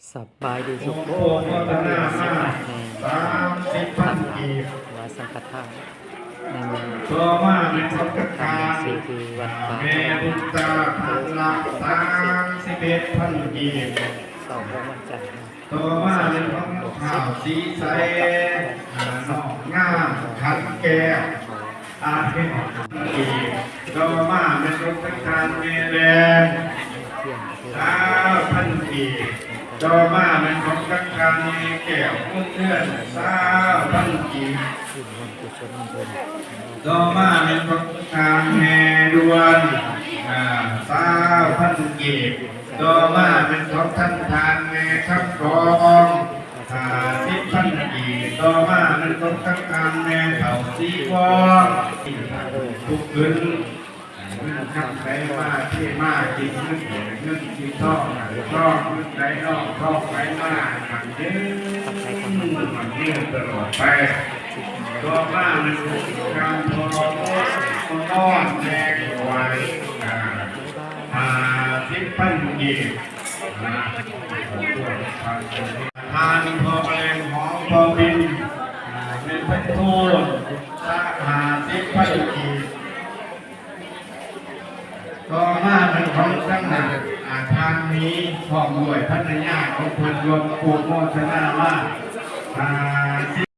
ສະບາຍດີທຸກຄົນ ສາມສິບພັນກີບ ຖວາຍສັງຄະທານໃນມື້ ຕໍ່ມາແມ່ນຂອງຈັກການ ຊື່ຄືວັດປ່າ ແມ່ບຸນຕາ ພັນລະ ສາມສິບເອັດພັນກີບ ເຊົ້າຂອງວັນຈັນ ຕໍ່ມາແມ່ນຂອງທ້າວສີໃສ ນ້ອງງາມ ຂັນແກ້ວ ອາ ພັນກີບ ຕໍ່ມາແມ່ນຂອງຈັກການແມ່ແດງ ຊາວພັນກີບ ຕໍ່ມາແມ່ນຂອງຈັກການແມ່ແກ້ວ ເມືອງເຮືອນ ຊາວພັນກີບ ຕໍ່ມາແມ່ນຂອງຈັກການແມ່ດວນ ອາ ຊາວພັນກີບ ຕໍ່ມາແມ່ນຂອງທ່ານ ທ່ານແມ່ຄຳກອງ ຫ້າສິບພັນກີບ ຕໍ່ມາແມ່ນຂອງທ່ານ ທ່ານແມ່ເຖົ້າສີບອງ ທຸກຄືນ ເງິນຄຳໄຫຼມາເທມາ ກິນເງິນ ເງິນກິນທອງ ທອງເງິນໄຫຼນອງ ທອງໄຫຼມາ ໝັ້ນຍືນ ໝັ້ນຍືນຕະຫຼອດໄປ ຕໍ່ມາແມ່ນຂອງທ່ານ ພໍ່ນອນແມ່ໄຫວ ອາ ຫ້າສິບພັນກີບ ທ່ານພໍ່ແປງ ຫອມພໍ່ບິນ ແມ່ນພັນໂທນ ຊາວ ຫ້າສິບພັນກີບ ຕໍ່ມາເປັນຂອງທາງ ອາ ທ່ານມີ ພ້ອມດ້ວຍພັນລະຍາຂອງເພິ່ນ ຮ່ວມອະນຸໂມທະນາມາ ຫ້າສິບ